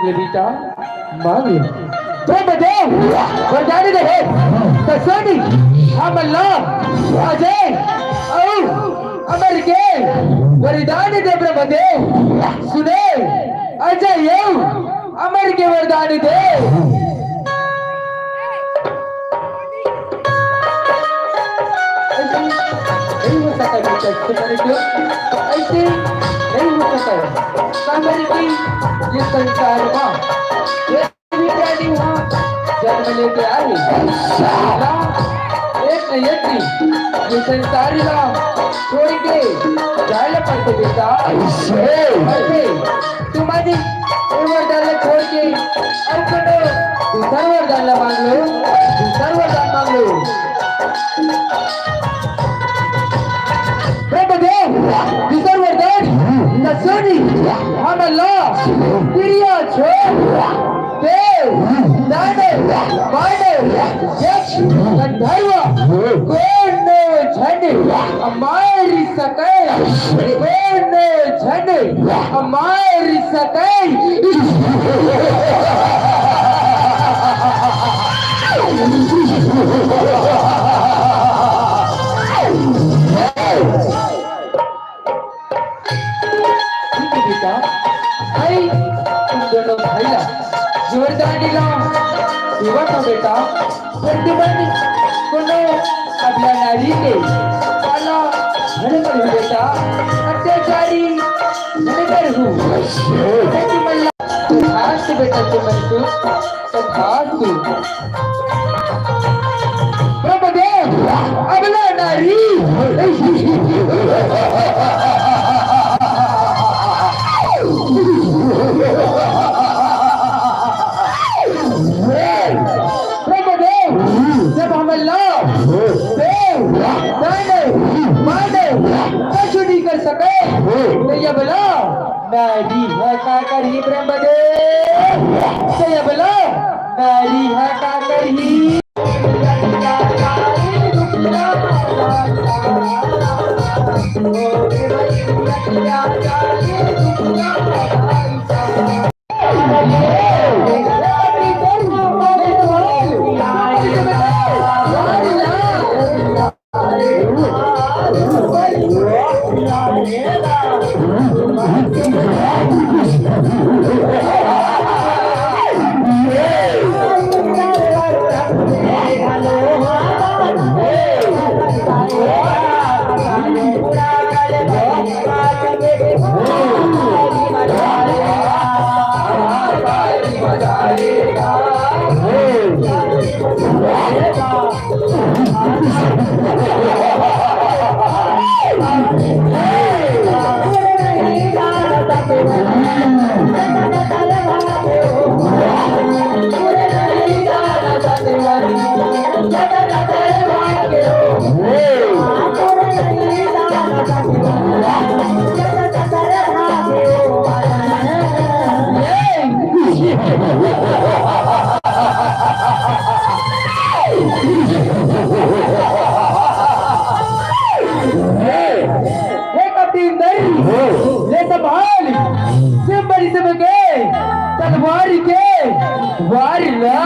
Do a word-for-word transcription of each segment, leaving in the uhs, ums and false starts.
ले बेटा, मांग ले। ब्रह्मदेव वरदान दे हे, त सुन, हमन ला अजय अउ अमर के वरदान दे ब्रह्मदेव। सुने, अजय अउ अमर के वरदान दे। ऐसे नहीं हो सकता बेटा, ऐसे मैंने क्यों? ऐसे नहीं हो सकता है। काबर कि ये संसार मा ये भी प्राणी हुआ, जन्म लेके आए। ला, एक न एक दिन ये संसार ला छोड़ के जाए ला पड़थे बेटा। ऐसे? ऐसे। तुम आज ये वरदान ला छोड़ के अउ कोनो दूसर वरदान ला मांग लो, दूसर वरदान मांग लो। ब्रह्मदेव, दूसर वरदान, त सुनी, हमन ला तिरिया छोड़, देव, दानव, मानव, यक्ष, गंधर्व, कोनो झन मार सके, कोनो झन मार सके। ठीक है बेटा, भाई, तुम दोनों भाई ला जोरदार दिलाओ। सेवा का बेटा, प्रतिबंध कोनो अबला नारी के पाला भले करहु बेटा, अत्याचारी भले करहु। तथास्तु बेटा, तुमन को तथास्तु। ब्रह्मदेव, अबला नारी। ब्रह्मदेव, जब हमन ला देव, दानव, मानव कछु नहीं कर सके, त ये अबला नारी ह का करही ब्रह्मदेव? त ये अबला नारी ह का करही? हे कपिंदर, ले संभाल, सिंह बलि सिंह के तलवार के वार ला।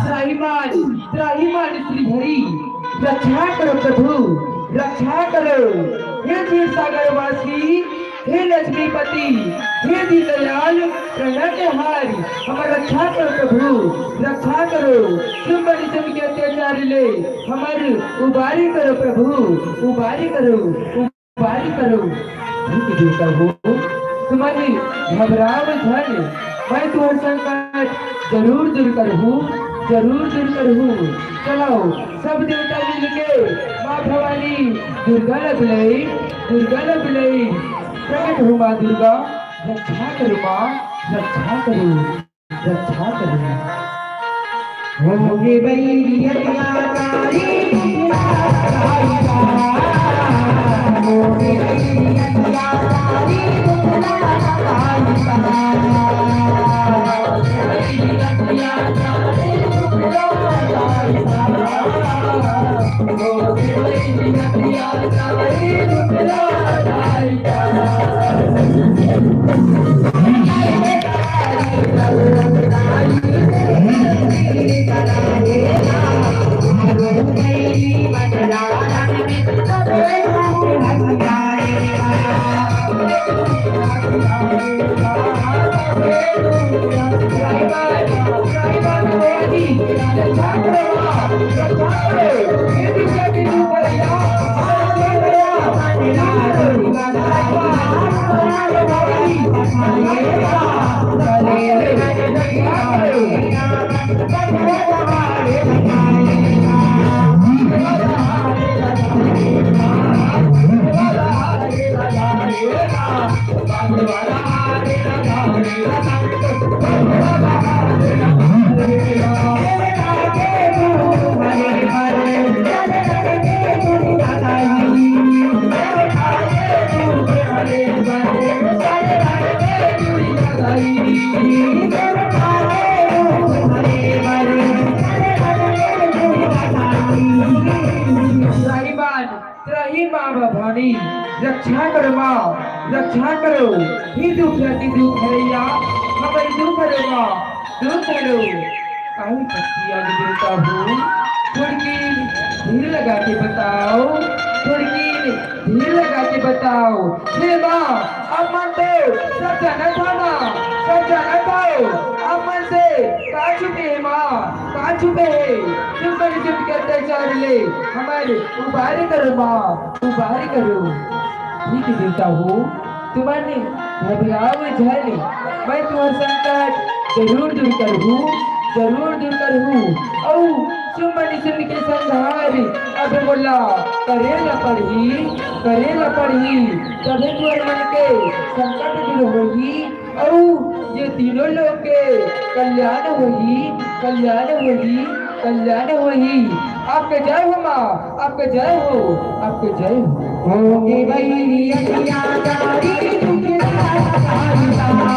त्राहिमाम, त्राहिमाम श्रीहरि, रक्षा करो प्रभु, रक्षा करो। हे क्षीर सागर वासी, हे लक्ष्मीपति, हे दीनदयाल, करुणा के हारी, हमर रक्षा करो प्रभु, रक्षा करो। सुंबर निशुंबर के अत्याचार ले हमर उबारी करो प्रभु, उबारी करो। उबारी करो। हे देवता हो, तुमन घबराव झन, मैं तुहर संकट जरूर दूर करहूँ, जरूर दूर करहूँ। चलो, सब देवता मिलके माँ भवानी दुर्गा ल बुलाई, दुर्गा ल बुलाई। प्रकट हो माँ दुर्गा, रक्षा करो माँ, रक्षा करो। रक्षा करो। होगे बइरिया कारी, होगे बइरिया कारी, त्राहि माँ भवानी, रक्षा करो माँ, रक्षा करो। हे दुख हरनी दुख हरैया, हमर दुख हरो माँ, दुख हरो। काहे करती आगे देवता हो, थोड़की धीर लगा के बताओ, थोड़की धीर लगा के बताओ। हे माँ, अब मन तो सब जानत हव माँ, सब जानत हव। अब मन से का छुपे हे माँ, का छुपे हे? सुंबर निशुंबर के अत्याचार ले हमर उबारी करो माँ, उबारी करो। ठीक हे देवता हो, तुमन घबराव झन, मैं तुहर संकट जरूर दूर करहूँ, जरूर दूर करहूँ। अउ सुंबर निशुंबर के संहार अब मोला करे ला पड़ही, करे ला पड़ही, तभे तुहर मन के संकट दूर होही। अउ ये तीनों लोग के कल्याण होही, कल्याण होही, कल्याण होही। आपके जय हो माँ, आपके जय हो, आपके जय हो। होगे बइरिया कारी, होगे बइरिया कारी।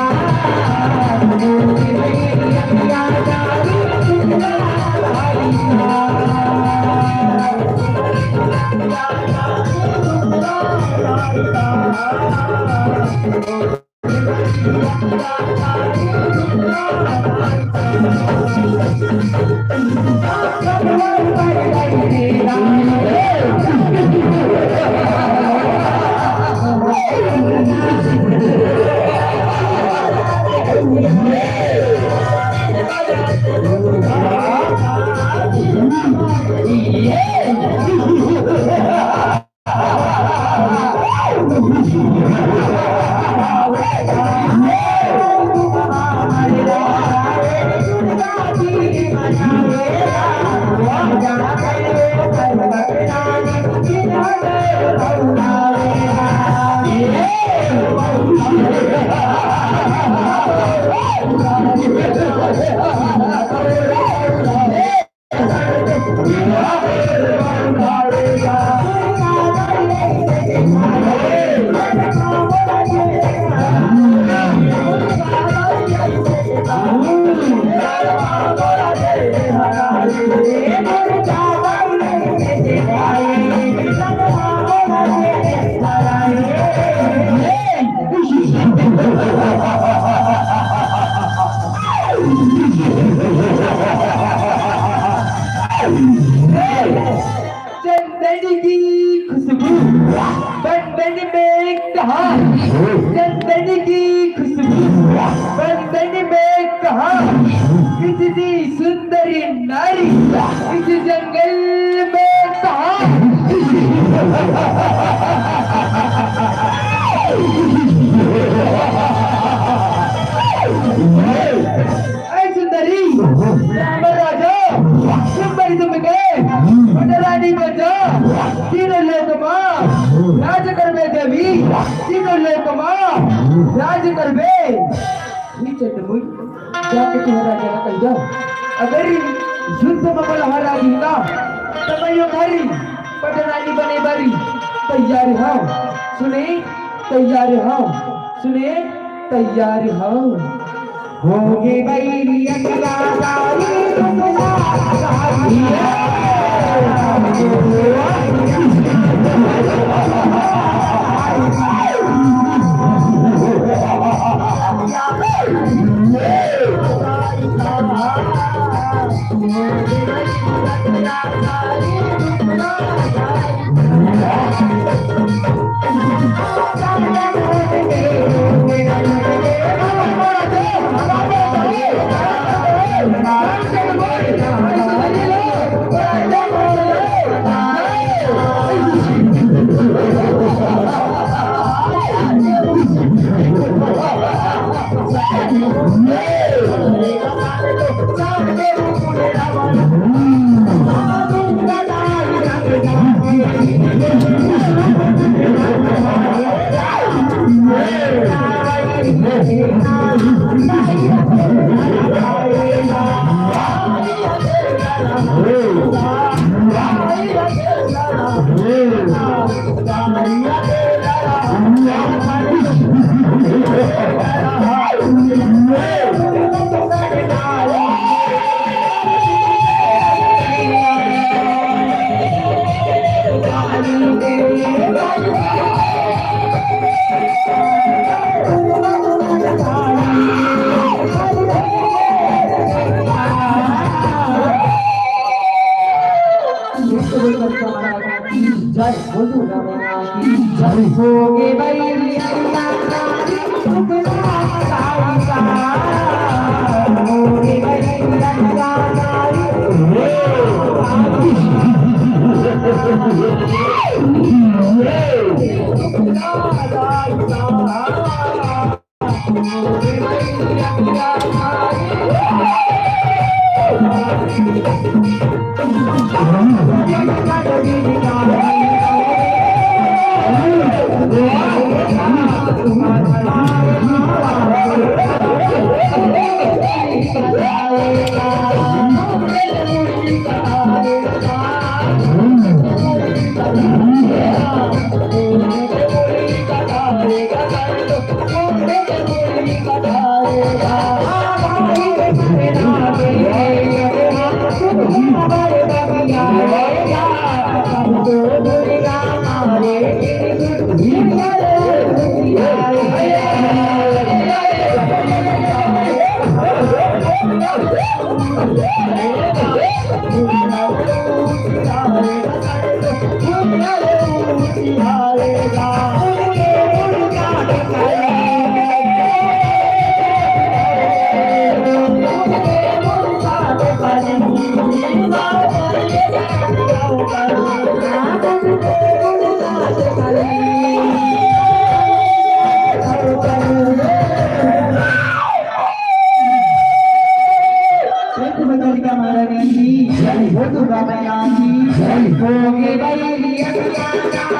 ऐ सुंदरी, राम राजा, सुंदरी तुमके, पटरानी बजा, तीनों लोक मा, राज करबे देवी, तीनों लोक मा, राज करबे। हे चंद्रमुनि, जाके तुंहर राजा ला कहि दव, अगर युद्ध म मोला हरा दिही ना, त मैं यो घर पटरानी बने बर तैयार हंव। सुने, तैयार हंव। सुने, तैयार हंव। होगे बइरिया के राजा, जय बोलो राम की जय। होगे बइरिया के राजा, होगे बइरिया के राजा।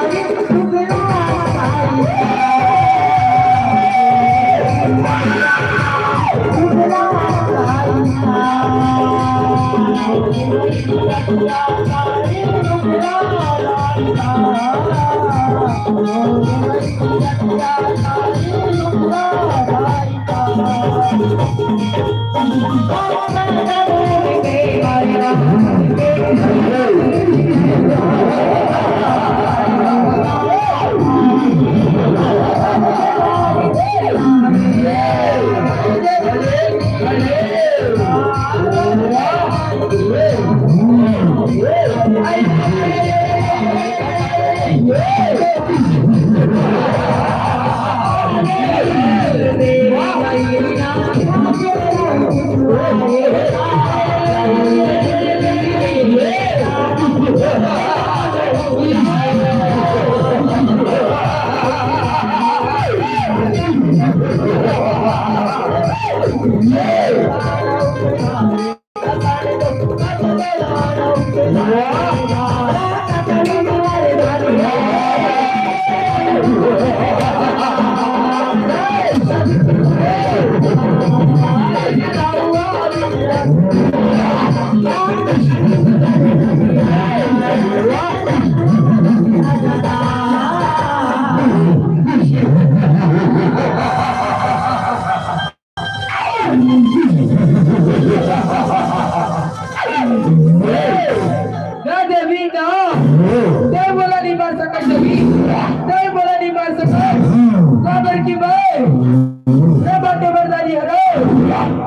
ये बाटे वरदानी हरे,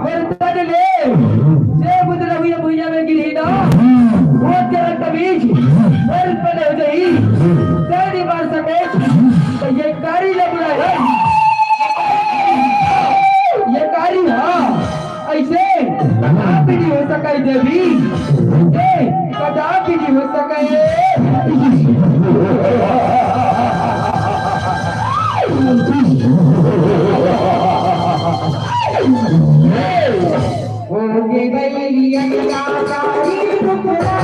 वरदान ले, जे बुतला हुई भुइया में गिरही ना, वो तेरा कमीज, वरदान पैदा हो जाई, तेरी मार सके, तो ये कारी लबड़ा है, ये कारी, हाँ। अइसे कदापि नहीं हो सके देवी, ए, कदापि नहीं हो सके। होगे भैया का कारी टुकड़ा।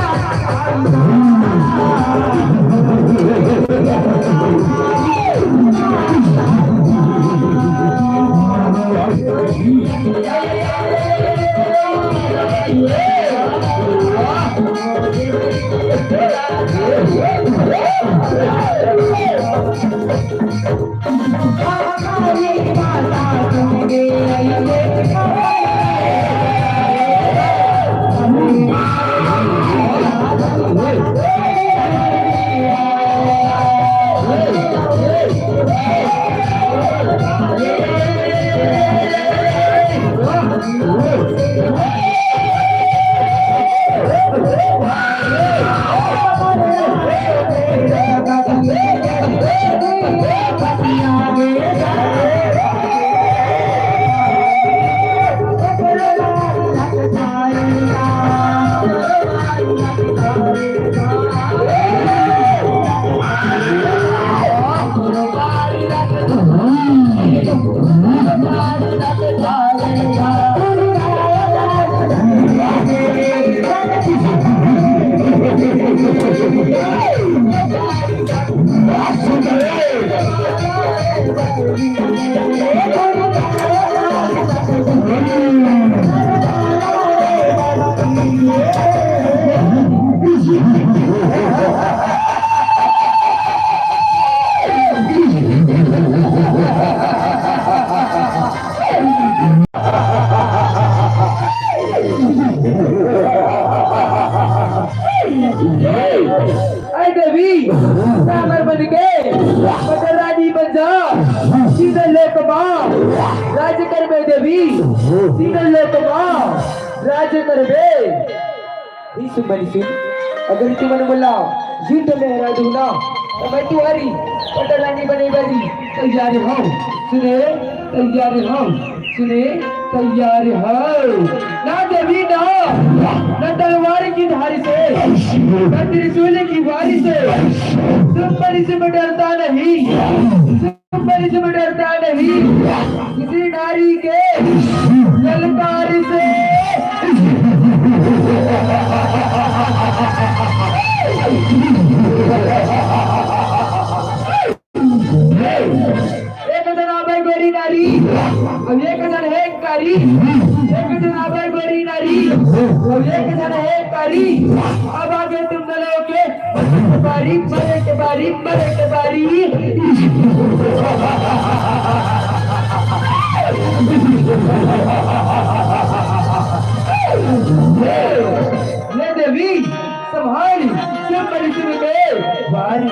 ऐ देवी, कामर बन के पटरानी बन जा। सीधे लोक मा राज करबे देवी, सीधे लोक मा राज करबे। हे सुंदरी सुन, अगर तुमन मोला युद्ध में हरा दूं ना, तो मैं तुम्हारी पटरानी बने बरी तैयार हूँ। सुने, तैयार हूँ। सुने, तैयार हूँ। ना देवी ना, ना तलवार की धार से, ना त्रिशूल की वार से, सुंदरी से मैं डरता नहीं। पर इसमें डरता नहीं किसी नारी के ललकार से। एक जना भाई गोरी नारी, अब एक जना है कारी, एक जना भाई गोरी नारी, अब एक जना है कारी। अब आगे तुम दोनों के बारी, मरे के बारी, मरे के बारी। ले देवी, संभाल, सब परिश्रम के बारी।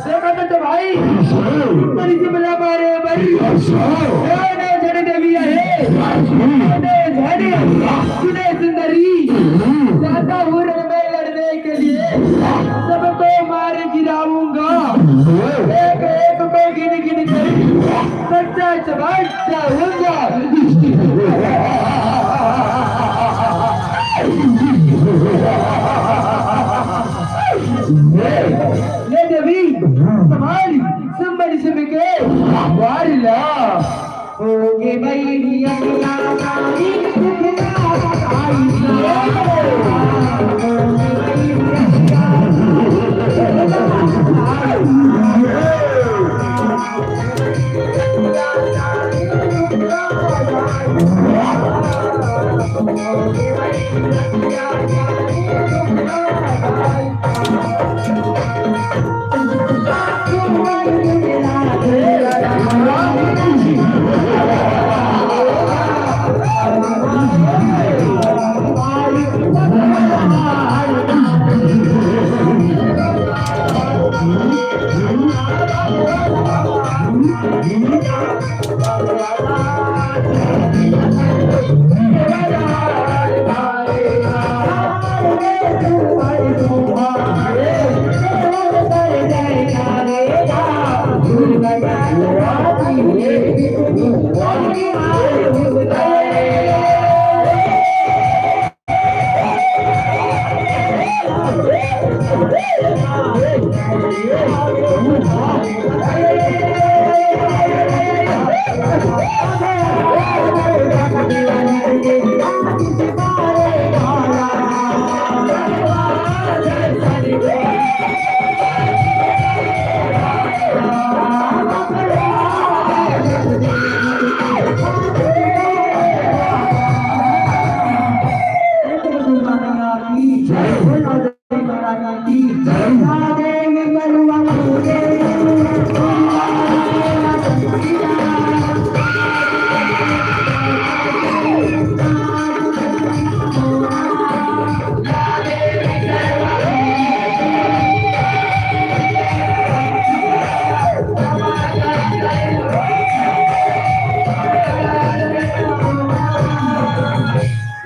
देखो तो भाई, बड़ी से बड़ा मारे भाई। झड़ देवी है, झड़, सुने सुंदरी, जाता हूँ रण में लड़ने के लिए, सबको मार गिराऊंगा, एक एक को गिन गिन कर सच्चा चबाता हूँगा। ले देवी, संभाल, संभल सबके वार ला। होगे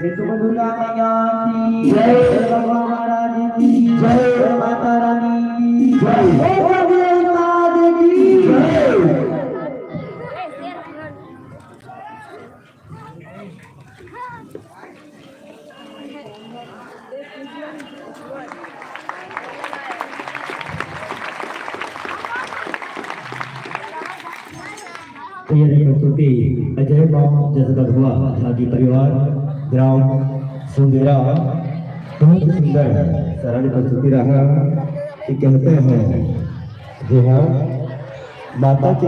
यीशु मसीह मैया की जय। जय भगवान महाराज की जय। जय माता रानी की जय। जय भगवान महाराज की जय। तैयारी प्रस्तुति अजय मां जसगढ़वा झांकी परिवार, ग्राम सुंदेरा। बहुत सुंदर सरल प्रस्तुति रहा कि कहते हैं, जी हाँ, माता के